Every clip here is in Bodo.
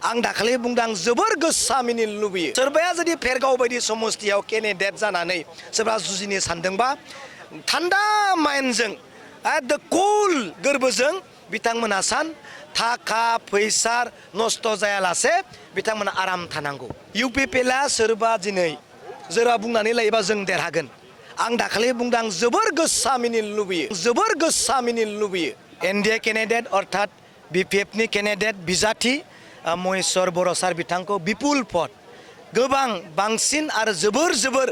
आं दाखालि बुंदों जोबोर गोसा मिनिनो लुबैयो सोरबाया जुदि फेरगाव बायदि समस्तियाव केन्डिडेट जानानै सोरबा जुजिनो सानदोंबा थान्दा माइन्डजों एकदम कुल गोरबोजों बिथांमोना सान थाखा फैसा नस्त जायालासे बिथांमोना आराम थानांगौ इउपिपिएलआ सोरबा दिनै जोरा बुंनानै लायोबा जों देरहागोन आं दाखालि बुंदों जोबोर गोसा मिनिनो लुबैयो जोबोर गोसा मिनिनो लुबैयो एनडिए केन्डिडेट अर्थात बिपिएफनि केन्डिडेट बिजाथि महेश्वर बर' सार बिथांखौ बिपुल भट गोबां बांसिन आरो जोबोर जोबोर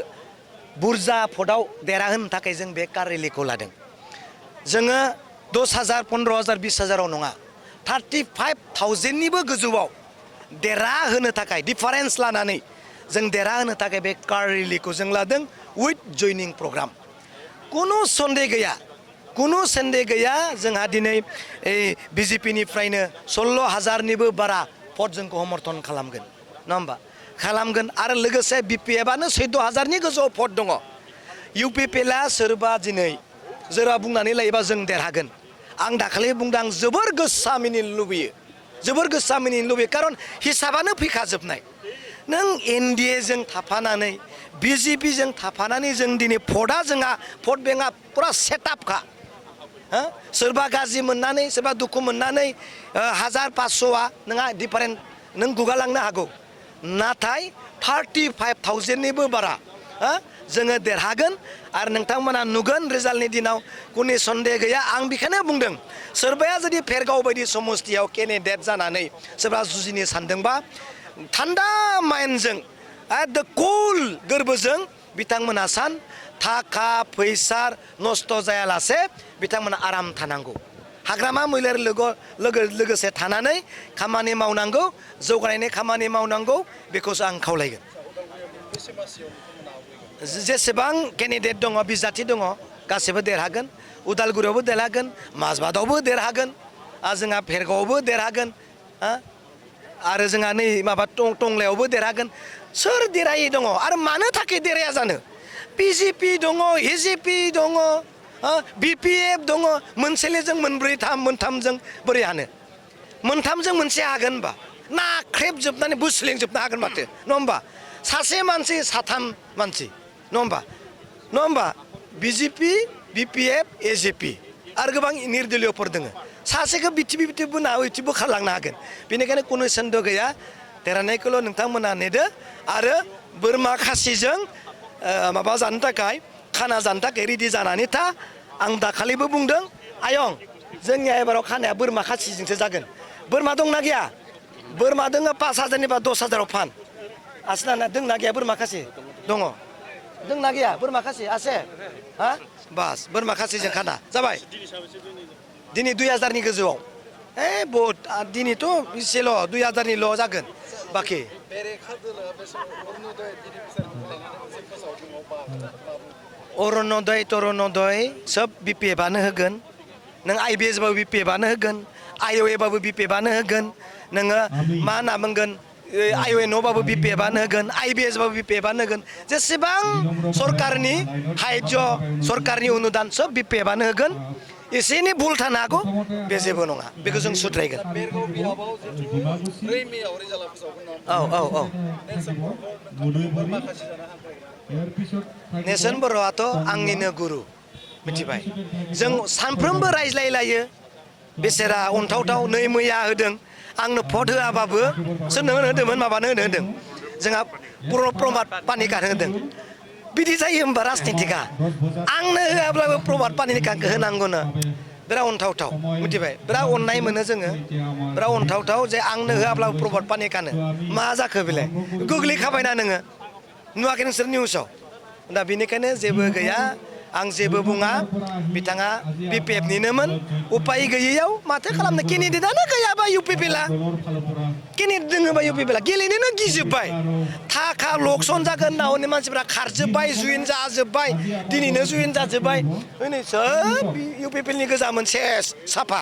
बुरजा भटआव देरहाहोनो थाखाय जों बे कार रेलिखौ लादों जोङो 10,000 15,000 20,000आव नङा 35,000निबो गोजौआव देरहाहोनो थाखाय डिफारेन्स लानानै जों देरहाहोनो थाखाय बे कार रेलिखौ जों लादों उइथ जयनिं प्रग्राम कुनु सन्देह गैया जोंहा दिनै बिजेपिनिफ्रायनो 16,000निबो बारा भट जोंखौ समर्थन खालामगोन नङा होमबा खालामगोन आरो लोगोसे बिपिएफआनो 14,000नि गोजौआव भट दङ इउपिपिएलआ सोरबा दिनै जोरा बुंनानै लायोबा जों देरहागोन आं दाखालि बुंदों जोबोर गोसा मिनिनो लुबैयो खारन हिसाबानो फैखाजोबनाय नों एनडिएजों थाफानानै बिजेपिजों थाफानानै जों दिनै भटआ जोंहा भट बेंकआ पुरा सेटआपखा सोरबा गाज्रि मोननानै सोरबा दुखु मोननानै 1,500आ नोंहा डिफारेन्ट नों गुगालांनो हागौ नाथाय 35,000निबो बारा जोङो देरहागोन आरो नोंथांमोना नुगोन रिजाल्टनि दिनाव कुनु सन्देह गैया आं बेखौनो बुंदों सोरबाया जुदि फेरगाव बायदि समस्तियाव केन्डिडेट जानानै सोरबा जुजिनो सानदोंबा थान्दा माइन्डजों एकदम कुल गोरबोजों बिथांमोना सान थाखा फैसा नस्त जायालासे बिथांमोना आराम थानांगौ हाग्रामा मैलेर लोगोसे थानानै खामानि मावनांगौ जौगानायनि खामानि मावनांगौ बेखौसो आं खावलायगोन जेसेबां केन्डिडेट दङ बिजाथि दङ गासैबो देरहागोन उदालगुरियावबो देरहागोन माजबादावबो देरहागोन जोंहा फेरगावआवबो देरहागोन आरो जोंहा नै माबा टंलायावबो देरहागोन सोर देरहायै दङ आरो मानो थाखाय देरहाया जानो बिजेपि दङ एजेपि दङ बिपिएफ दङ मोनसेलेजों मोनथामजों बोरै हानो मोनथामजों मोनसे हागोन होनबा नाख्रेबजोबनानै बुस्लिंजोबनो हागोन माथो नङा होमबा सासे मानसि साथाम मानसि नङा होमबा बिजेपि बिपिएफ एजेपि आरो गोबां निर्दलीयफोर दङ सासेखौ बिटि बोखारलांनो हागोन बेनिखायनो कुनु सन्देह गैया देरहानायखौल' नोंथांमोना नेदो आरो बोरमा खासिजों माबा जानो थाखाय खाना जानो थाखाय रेडि जानानै था आं दाखालिबो बुंदों आयं जोंनि एबाराव खानाया बोरमा खासिजोंसो जागोन बोरमा दंना गैया बोरमा दङ 5,000निबा 10,000आव फान आसना दंना गैया बोरमा खासि दंना गैया बोरमा खासि आसे बास बोरमा खासिजों खाना जाबाय दिनै 2,000नि गोजौआव बहुत दिनैथ' इसेल' 2,000निल' जागोन बाखि अरुण'दय तरन'दय सब बिपिएफआनो होगोन नों आइबिएसबाबो बिपिएफआनो होगोन आइअएबाबो बिपिएफआनो होगोन नोङो मा होनना बुंगोन आइअएनअबाबो बिपिएफआनो होगोन आइबिएसबाबो बिपिएफआनो होगोन जेसेबां सरकारनि साहाय्य सरकारनि अनुदान सब बिपिएफआनो होगोन एसे एनै भुल थानो हागौ बे जेबो नङा बेखौ जों सुद्रायगोन औ नेर्सोन बर'आथ' आंनिनो गुरु मिथिबाय जों सानफ्रोमबो रायज्लायलायो बेसेरा अनथावथाव नै मैया होदों आंनो भट होआबाबो सोरनो होदोंमोन माबानो होदों जोंहा प्रमाद पानि कार्ड होदों बिदि जायो होमबा राजनितिकआ आंनो होआब्लाबो प्रमाद पानि कार्डखौ होनांगौनो बिराद अनथावथाव मिथिबाय बिराद अननाय मोनो जोङो बिराद अनथावथाव जे आंनो होआब्लाबो प्रमाद पानि कार्डनो मा जाखो बेलाय गोग्लैखाबायना नोङो नुवाखै नोंसोर निउसाव दा बेनिखायनो जेबो गैया आं जेबो बुङा बिथाङा बिपिएफनिनोमोन उपाय गैयैयाव माथो खालामनो केन्डिडेटआनो गैयाबा इउपिपिएलआ केन्डिडेट दोङोबा इउपिपिएलआ गेलेनोनो गिजोब्बाय थाखा लकसन जागोन होनना मानसिफ्रा खारजोब्बाय जुइन जाजोब्बाय दिनैनो जुइन जाजोब्बाय नै सोब इउपिपिएलनि गोजामोन सेस साफा